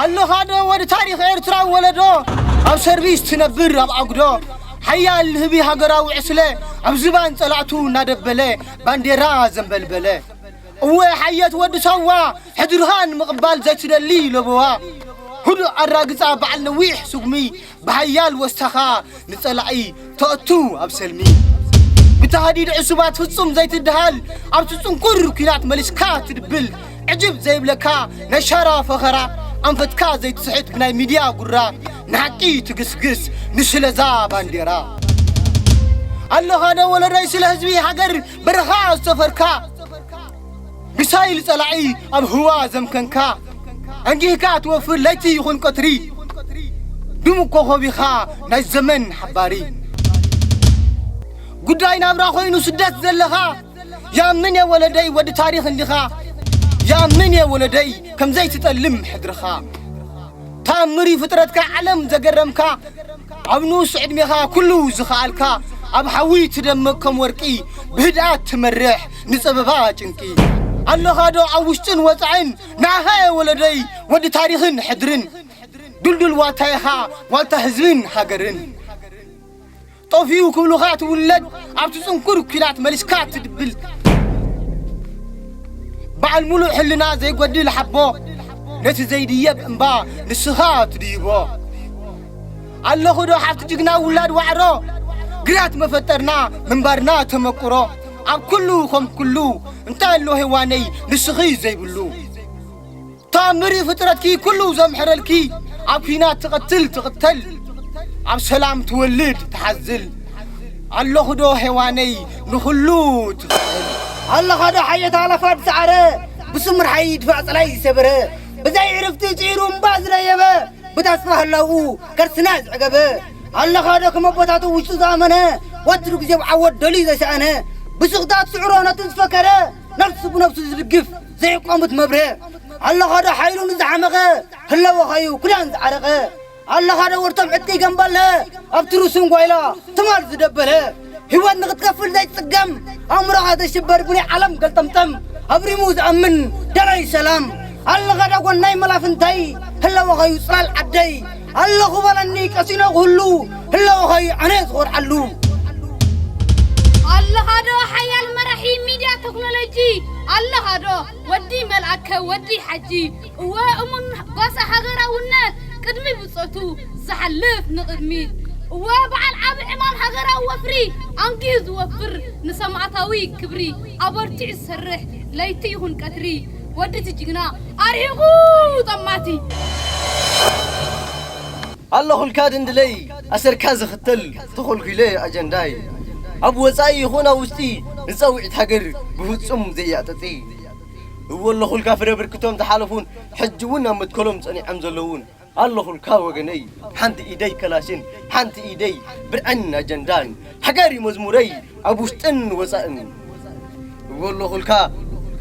ኣለኻ ዶ ወዲ ታሪኽ ኤርትራዊ ወለዶ፣ ኣብ ሰርቪስ ትነብር ኣብ ኣጉዶ፣ ሓያል ህቢ ሃገራዊ ዕስለ፣ ኣብ ዝባን ጸላእቱ እናደበለ፣ ባንዴራ ዘንበልበለ። እወ ሓየት ወዲ ሳዋ፣ ሕድርኻ ንምቕባል ዘይትደሊ ለበዋ። ህዱእ ኣራግጻ በዓል ነዊሕ ስጉሚ፣ ብሓያል ወስታኻ ንጸላኢ ተእቱ ኣብ ሰልሚ። ብታህዲድ ዕሱባት ፍጹም ዘይትድሃል፣ ኣብቲ ጽንኩር ኲናት መሊስካ ትድብል። ዕጅብ ዘይብለካ ናይ ሻራ ፈኸራ፣ ኣንፈትካ ዘይትስሕት ብናይ ሚድያ ጉራ፣ ንሓቂ ትግስግስ ንስለዛ ባንዴራ። ኣለኻ ዶ ወለዶይ ስለ ህዝቢ ሃገር በረኻ ዝተፈርካ፣ ሚሳይል ጸላኢ ኣብ ህዋ ዘምከንካ፣ ኣንጊህካ ትወፍር ለይቲ ይኹን ቀትሪ፣ ድሙቕ ኮኾብ ኢኻ ናይ ዘመን ሓባሪ። ጉዳይ ናብራ ኮይኑ ስደት ዘለኻ፣ ያምን የወለደይ ወዲ ታሪኽ እንዲኻ፣ ያምን የወለደይ ከም ዘይትጠልም ሕድርኻ። ተኣምር እዩ ፍጥረትካ ዓለም ዘገረምካ፣ ኣብ ንኡስ ዕድሜኻ ኩሉ ዝኸኣልካ፣ ኣብ ሓዊ ትደምቕ ከም ወርቂ፣ ብህድኣት ትመርሕ ንጸበባ ጭንቂ። ኣለኻ ዶ ኣብ ውሽጥን ወጻእን፣ ንዓኻ እየ ወለደይ ወዲ ታሪኽን ሕድርን፣ ድልዱል ዋልታ ኢኻ ዋልታ ህዝብን ሃገርን። ጠፊኡ ክብሉኻ ትውለድ፣ ኣብቲ ጽንኩር ኲናት መሊስካ ትድብል። በዓል ሙሉእ ሕልና ዘይጎድል ሓቦ፣ ነቲ ዘይድየብ እምባ ንስኻ ትድይቦ። ኣለኹ ዶ ሓፍቲ ጅግና ውላድ ዋዕሮ፣ ግራት መፈጠርና ምንባርና ተመኩሮ፣ ኣብ ኩሉ ከም ኩሉ እንታይ ኣሎ ሄዋነይ ንስኺ ዘይብሉ። ተኣምር እዩ ፍጥረትኪ ኩሉ ዘምሕረልኪ፣ ኣብ ኲናት ትቐትል ትቕተል፣ ኣብ ሰላም ትወልድ ትሓዝል። ኣለኹ ዶ ሄዋነይ ንኹሉ ትኽእል? ኣለኻ ዶ ሓየት ኣላፋት ዝዓረ፣ ብስሙር ሓይ ድፋዕ ጸላይ ዝሰበረ፣ ብዘይ ዕርፍቲ ጽዒሩ እምባ ዝደየበ፣ ብተስፋ ህላውኡ ከርስና ዝዕገበ? ኣለኻ ዶ ከም ኣቦታቱ ውሽጡ ዝኣመነ፣ ወትሩ ግዜ ብዓወት ደልዩ ዘይሰኣነ፣ ብስኽታት ስዕሮ ነቱ ዝፈከረ፣ ነፍሱ ብነፍሱ ዝድግፍ ዘይቋምት መብርሀ? ኣለኻ ዶ ሓይሉ ንዝሓመቐ፣ ህላወኻዩ ክዳን ዝዓረቐ? ኣለኻ ዶ ወርቶም ዕጥቂ ገምበለ፣ ኣብቲ ርእሱን ጓይላ ትማል ዝደበለ? ህይወት ንኽትከፍል ዘይትጽገም፣ ኣእምሮኻ ዘይሽበር ብናይ ዓለም ገልጠምጠም፣ ኣብ ሪሙ ዝኣምን ደላይ ሰላም? ኣለኻ ዶ ጎናይ መላፍንተይ፣ ህላወኻዩ ጽላል ዓደይ? ኣለኹ በለኒ ቀሲኖ ክህሉ፣ ህላወኻዩ ኣነ ዝኾርዓሉ። ኣለኻ ዶ ሓያል መራሒ ሚድያ ቴክኖሎጂ? ኣለኻ ዶ ወዲ መልኣከ ወዲ ሓጂ? እወ እሙን ጓሳ ሃገራውነት፣ ቅድሚ ብጾቱ ዝሓልፍ ንቕድሚት። እወ በዓል ዓቢ ዕማም ሃገራዊ ወፍሪ፣ ኣንጊሁ ዝወፍር ንሰማእታዊ ክብሪ፣ ኣበርቲዑ ዝሰርሕ ለይቲ ይኹን ቀትሪ። ወዲ እቲ ጅግና ኣርሒቑ ጠማቲ። ኣለኹልካ ድንድለይ፣ ኣሰርካ ዝኽተል ተኾልኲለ ኣጀንዳይ። ኣብ ወጻኢ ይኹን ኣብ ውሽጢ፣ ንጸውዒት ሃገር ብፍጹም ዘየዕጥጢ። እወ ኣለኹልካ ፍረ ብርክቶም ዝሓለፉን፣ ሕጂ እውን ኣብ መትከሎም ጸኒዖም ዘለዉን። ኣለኹልካ ወገነይ፣ ሓንቲ ኢደይ ከላሽን፣ ሓንቲ ኢደይ ብርዕን ኣጀንዳን። ሃገር እዩ መዝሙረይ ኣብ ውሽጥን ወጻእን። እወ ኣለኹልካ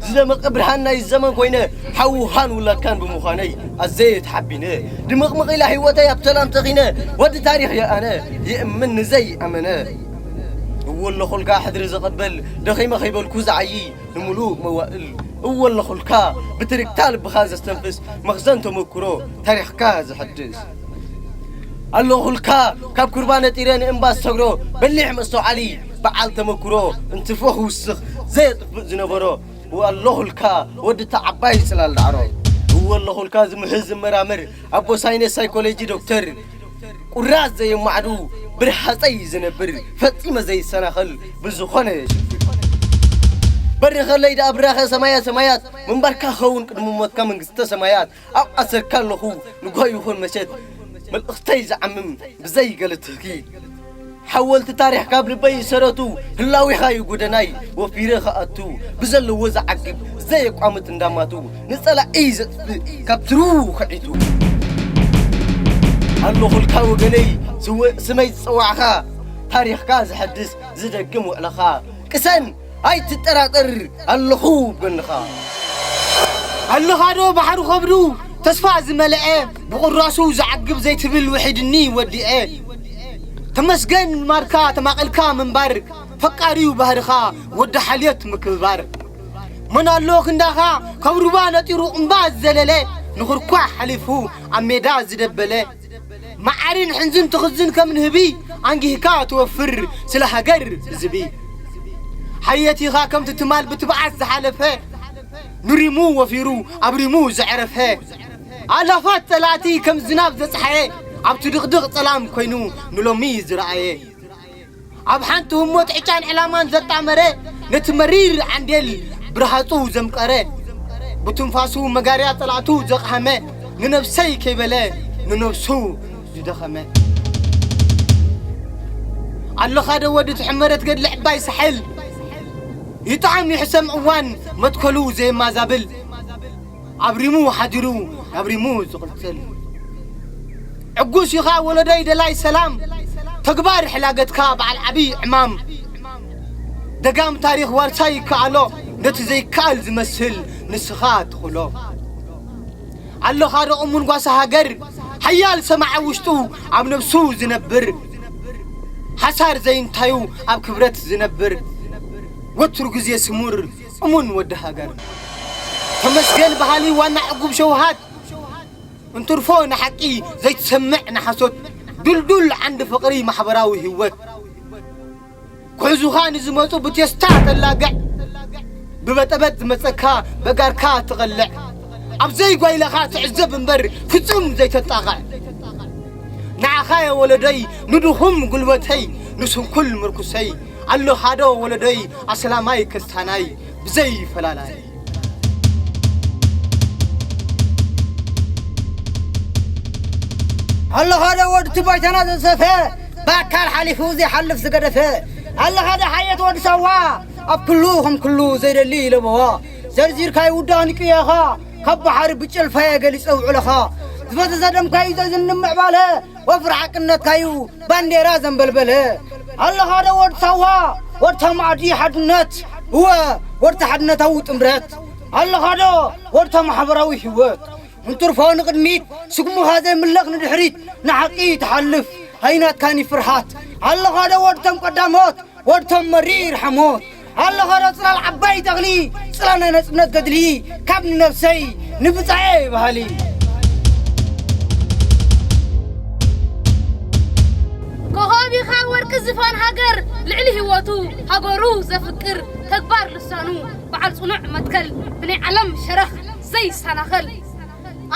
ዝደመቐ ብርሃን ናይ ዘመን ኮይነ፣ ሓውኻን ውላድካን ብምዃነይ ኣዘየ ተሓቢነ። ድምቕምቕ ኢላ ህይወተይ ኣብ ሰላም ተኺነ፣ ወዲ ታሪኽ እየ ኣነ፣ ይእምን ንዘይኣመነ። እወ ኣለኹልካ ሕድሪ ዝቕበል፣ ደኺመ ከይበልኩ ዝዓዪ፣ ንምሉእ መዋእል። እወ ኣለኹልካ ብትርክታ ልብኻ ዘስተንፍስ፣ መኽዘን ተመክሮ ታሪኽካ ዘሐድስ። ኣለኹልካ ካብ ኩርባ ነጢረ ንእምባ ዝሰግሮ፣ በሊሕ መስተውዓሊ በዓል ተመክሮ፣ እንትርፎ ክውስኽ ዘየጥፍእ ዝነበሮ። እወ ኣለኹልካ ወዲ እታ ዓባይ ጽላል ዳዕሮ። እወ ኣለኹልካ ዝምህዝ ዝመራመር፣ ኣቦ ሳይንስ ሳይኮሎጂ ዶክተር፣ ቁራጽ ዘየማዕዱ ብርሃጸይ ዝነብር፣ ፈጺመ ዘይሰናኸል ብዝኾነ ሽግር። በሪኸለይ ደኣ ብራኸ ሰማያ ሰማያት፣ ምንባርካ ኸውን ቅድሚ ሞትካ መንግስተ ሰማያት። ኣብ ኣሰርካ ኣለኹ ንግሆ ይኹን መሸት፣ መልእኽተይ ዝዓምም ብዘይ ገለ ትህኪት። ሓወልቲ ታሪኽ ካብ ልበይ ይሰረቱ፣ ህላዊኻ እዩ ጎደናይ ወፊረ ክኣቱ፣ ብዘለዎ ዝዓግብ ዘየቋምጥ እንዳማቱ፣ ንጸላኢ ዘጥፍእ ካብ ትሩ ከዒቱ። ኣለኹልካ ወገነይ፣ ዝወ-፣ ስመይ ዝጸዋዕኻ፣ ታሪኽካ ዘሐድስ ዝደግም ውዕለኻ፣ ቅሰን ኣይትጠራጠር፣ ኣለኹ ጎንኻ። ኣለኻዶ ባሕሪ ከብዱ ተስፋ ዝመልአ፣ ብቑራሱ ዝዓግብ ዘይትብል ውሒድኒ ወዲኤ። ተመስገን ማርካ ተማቒልካ ምንባር፣ ፈቃሪዩ ባህርኻ ወዲ ሓልዮት ምክብባር። መን ኣሎ ክንዳኻ ካብ ሩባ ነጢሩ እምባ ዝዘለለ፣ ንኹርኳሕ ሓሊፉ ኣብ ሜዳ ዝደበለ፣ መዓሪን ሕንዝን ትኽዝን ከም ንህቢ፣ ኣንጊህካ ትወፍር ስለ ሃገር ዝቢ። ሓየት ኢኻ ከምቲ ትማል ብትብዓት ዝሓለፈ፣ ንሪሙ ወፊሩ ኣብ ሪሙ ዘዕረፈ። ኣላፋት ጸላእቲ ከም ዝናብ ዘጽሓየ፣ ኣብቲ ድቕድቕ ጸላም ኮይኑ ንሎሚ ዝረኣየ። ኣብ ሓንቲ ህሞት ዕጫን ዕላማን ዘጣመረ፣ ነቲ መሪር ዓንዴል ብርሃጹ ዘምቀረ፣ ብትንፋሱ መጋርያ ጸላእቱ ዘቕሃመ፣ ንነብሰይ ከይበለ ንነብሱ ዝደኸመ። ኣለኻዶ ወዲ ትሕመረት ገድሊ ዕባይ ሳሕል፣ ይጥዓም ይሕሰም እዋን መትከሉ ዘየማዛብል፣ ኣብሪሙ ሓዲሩ ኣብሪሙ ዝቕጽል። ዕጉስ ኢኻ ወለደይ ደላይ ሰላም፣ ተግባር ሕላገትካ በዓል ዓብዪ ዕማም። ደጋም ታሪኽ ዋርሳይ ይከኣሎ፣ ነቲ ዘይከኣል ዝመስል ንስኻ ትኽሎ። ኣለኻዶ እሙን ጓሳ ሃገር፣ ሓያል ሰማዒ ውሽጡ ኣብ ነብሱ ዝነብር፣ ሓሳር ዘይንታዩ ኣብ ክብረት ዝነብር፣ ወትሩ ግዜ ስሙር እሙን ወዲ ሃገር። ተመስገን በሃሊ ዋና ዕጉብ ሸውሃት፣ እንትርፎ ንሓቂ ዘይትሰምዕ ንሓሶት፣ ድልዱል ዓንዲ ፍቕሪ ማሕበራዊ ህይወት። ክሕዙኻ ንዝመጹ ብቴስታ ተላግዕ፣ ብበጠበጥ ዝመጸካ በጋርካ ትቐልዕ። ኣብ ዘይጓይላኻ ትዕዘብ እምበር ፍጹም ዘይተጣቕዕ። ንዓኻ እየ ወለደይ ንድኹም ጉልበተይ፣ ንስንኩል ምርኩሰይ፣ ኣሎ ሓደ ወለደይ ኣስላማይ ክርስታናይ ብዘይ ፈላላይ። ኣሎ ሓደ ወዲ እቲ ባይታና ዘሰፈ፣ ብኣካል ሓሊፉ ዘይሓልፍ ዝገደፈ። ኣሎ ሓደ ሓየት ወዲ ሳዋ፣ ኣብ ኩሉ ከም ኩሉ ዘይደሊ ለበዋ። ዘርዚርካ ይውዳእ ንቅያኻ፣ ካብ ባሕሪ ብጨልፋየ ገሊጸ ውዕለኻ። ዝፈሰሰ ደምካ እዩ ዘዝንብ ምዕባለ፣ ወፍሪ ሓቅነትካ እዩ ባንዴራ ዘንበልበለ። ኣሎ ሓደ ወዲ ሳዋ፣ ወዲ ተማዕዲ ሓድነት፣ እወ፣ ወዲ ሓድነታዊ ጥምረት። ኣሎ ሓደ ወዲ ማሕበራዊ ህይወት። እንትርፎ ንቕድሚት፣ ስጉምኻ ዘይምለኽ ንድሕሪት፣ ንሓቂ ትሓልፍ፣ ኣይናትካን ፍርሃት። ኣለኻ ዶ ወድቶም ቀዳሞት፣ ወድቶም መሪር ሓሞት? ኣለኻ ዶ ጽላል ዓባይ ተኽሊ፣ ጽላል ናይ ነጽነት ገድሊ፣ ካብ ንነብሰይ ንብጻየ በሃሊ። ኮኾብ ኢኻ ወርቂ ዝፋን ሃገር፣ ልዕሊ ህይወቱ ሃገሩ ዘፍቅር፣ ተግባር ልሳኑ በዓል ጽኑዕ መትከል፣ ብናይ ዓለም ሸረኽ ዘይሰናኸል።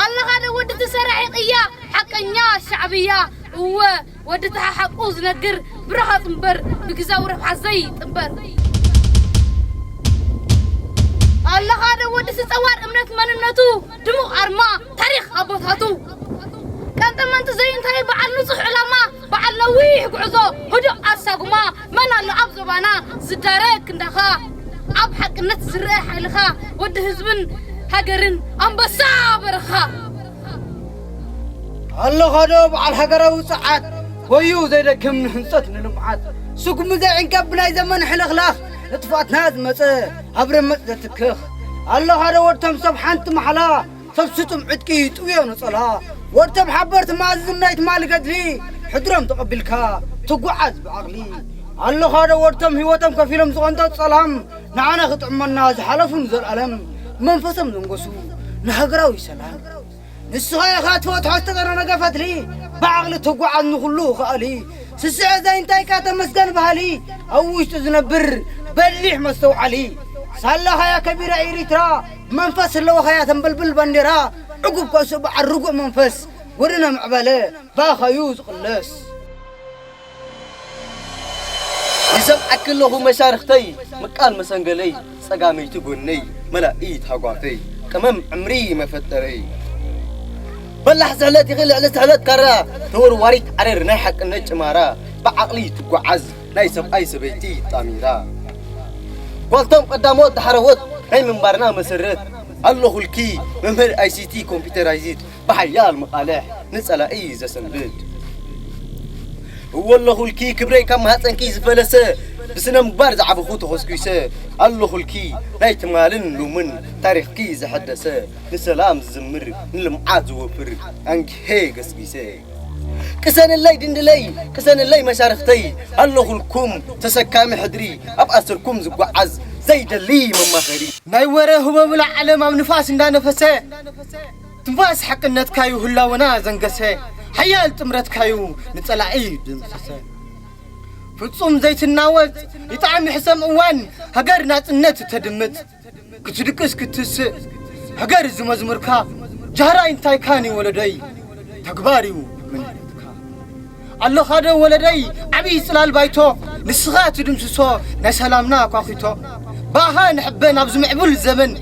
ኣለኻ ዶ ወዲ እቲ ሰራሒ ቅያ፣ ሓቀኛ ሻዕብያ፣ እወ፣ ወዲ ተሓሓቁ ዝነግር፣ ብረሃጽ እምበር ብግዛዊ ረብሓ ዘይጥምበር። ኣለኻ ዶ ወዲ እቲ ጸዋር እምነት መንነቱ፣ ድሙቕ ኣርማ ታሪኽ ኣቦታቱ። ቀንጠመንጢ ዘይንታይ በዓል ንጹሕ ዕላማ፣ በዓል ነዊሕ ጉዕዞ፣ ህዱእ ኣሳጉማ፣ መን ኣሎ ኣብ ዞባና ዝዳረግ ክንዳኻ? ኣብ ሓቅነት ዝረአ ሓይልኻ፣ ወዲ ህዝብን ሃገርን ኣንበሳ በረኻ። ኣለኻ ዶ በዓል ሃገራዊ ጸዓት፣ ወዩ ዘይደክም ንህንጸት ንልምዓት፣ ስጉሚ ዘይዕንቀብ ብናይ ዘመን ሕልኽላኽ፣ ንጥፍኣትና ዝመጸ ኣብ ረመጽ ዘትክኽ። ኣለኻ ዶ ወድቶም ሰብ ሓንቲ ማሕላ፣ ሰብ ስጡም ዕጥቂ ጥውዮ ነጸላ፣ ወድቶም ሓበርቲ መኣዝን ናይ ትማሊ ገድሊ፣ ሕድሮም ተቐቢልካ ትጓዓዝ ብዓቕሊ። ኣለኻ ዶ ወድቶም ህይወቶም ከፊሎም ዝቐንጠጡ ጸላም፣ ንዓና ክጥዕመና ዝሓለፉ ንዘለኣለም፣ መንፈሶም ዘንገሱ ንሃገራዊ ሰላም። ንስኻ ኢኻ ትፈትሖ ዝተጠረነገ ፈትሊ፣ ብዓቕሊ ትጓዓዝ ንኹሉ ከኣሊ። ስስዐ ዘይንታይካ ተመስገን በሃሊ፣ ኣብ ውሽጡ ዝነብር በሊሕ መስተውዓሊ። ሳላኻያ ከቢራ ኤሪትራ፣ ብመንፈስ ህለወኻያ ተንበልብል ባንዴራ፣ ዕጉብ ከእሱ በዓል ርጉእ መንፈስ፣ ጎደና ምዕባለ ብኣኻዩ ዝቕለስ። ይሰምዓኪ ኣለኹ መሻርኽተይ፣ ምቃል መሰንገለይ፣ ጸጋመይቲ ጎነይ፣ መላኢት ሃጓፈይ፣ ቀመም ዕምሪ መፈጠረይ። በላሕ ስሕለት ኢኺ ልዕሊ ስሕለት ካራ፣ ተወርዋሪት ዓረር ናይ ሓቅነት ጭማራ፣ ብዓቕሊ ትጓዓዝ ናይ ሰብኣይ ሰበይቲ ጣሚራ። ጓልቶም ቀዳሞት ዳሕረዎት ናይ ምንባርና መሰረት፣ ኣለኹልኪ መምህር ኣይ ሲ ቲ ኮምፒውተራይዝድ፣ ብሓያል መቓልሕ ንጸላኢ ዘሰንብድ። እወ ኣለኹልኪ ክብረይ ካብ ማህጸንኪ ዝፈለሰ፣ ብስነ ምግባር ዝዓበኹ ተኾስኲሰ። ኣለኹልኪ ናይ ትማልን ሎምን ታሪኽኪ ዘሐደሰ፣ ንሰላም ዝዝምር ንልምዓት ዝወፍር ኣንጊሄ ገስጊሰ። ቅሰንለይ ድንድለይ፣ ቅሰንለይ መሻርኽተይ፣ ኣለኹልኩም ተሰካሚ ሕድሪ፣ ኣብ ኣሰርኩም ዝጓዓዝ ዘይደሊ መማኸሪ። ናይ ወረ ህቦብላ ዓለም ኣብ ንፋስ እንዳነፈሰ፣ ትንፋስ ሓቅነትካዩ ህላወና ዘንገሰ፣ ሓያል ጥምረትካዩ ንጸላኢ ድምሰሰ። ፍጹም ዘይትናወጽ ይጣዕሚ ሕሰም እዋን፣ ሃገር ናጽነት ተድምጽ። ክትድቅስ ክትስእ፣ ሃገር ዝመዝሙርካ፣ ጃህራይ እንታይካን እዩ ወለደይ፣ ተግባር እዩ መንነትካ። ኣለኻዶ ወለደይ፣ ዓብዪ ጽላል ባይቶ፣ ንስኻ ትድምስሶ ናይ ሰላምና ኳኺቶ። ብኣኻ ንሕበን ኣብዚ ምዕቡል ዘመን፣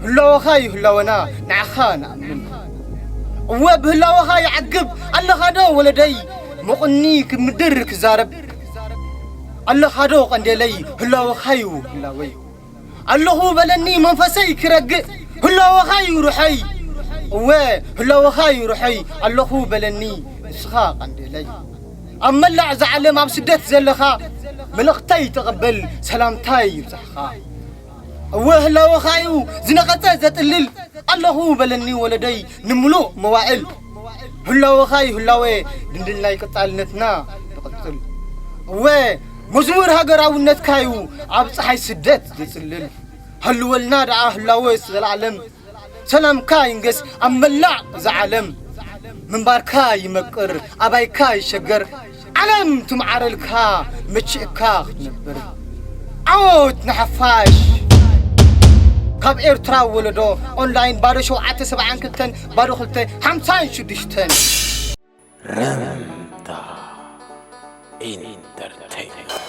ህላወኻ እዩ ህላወና፣ ንዓኻ ንኣምን። እወ ብህላወኻ ይዓግብ፣ ኣለኻዶ ወለደይ፣ መቑኒ ክምድር ክዛረብ። ኣለኻዶ ቀንዴለይ፣ ህላወኻ እዩ ህላወይ። ኣለኹ በለኒ መንፈሰይ ክረግእ፣ ህላወኻ እዩ ሩሐይ። እወ ህላወኻ እዩ ሩሐይ፣ ኣለኹ በለኒ ንስኻ ቀንዴለይ። ኣብ መላእ እዛ ዓለም ኣብ ስደት ዘለኻ፣ መልእኽተይ ተቐበል፣ ሰላምታይ ይብዛሕኻ። እወ ህላወኻ እዩ ዝነቐጸ ዘጥልል፣ ኣለኹ በለኒ ወለደይ ንምሉእ መዋእል። ህላወኻ እዩ ህላወ፣ ድንድል ናይ ቀጻልነትና ይቕጽል። እወ መዝሙር ሃገራውነትካ እዩ ኣብ ጸሓይ ስደት ዝጽልል። ሃልወልና ደኣ ህላወ ዘላለም፣ ሰላምካ ይንገስ ኣብ መላእ እዛ ዓለም። ምንባርካ ይመቅር ኣባይካ ይሸገር፣ ዓለም ትምዓረልካ መቺእካ ክትነብር። ዓወት ንሓፋሽ! ካብ ኤርትራ ወለዶ ኦንላይን ባዶ ሸውዓተ ሰብዓን ክልተን ባዶ ክልተ ሓምሳን ሽዱሽተን። ረምታ ኢንተርቴይንመንት።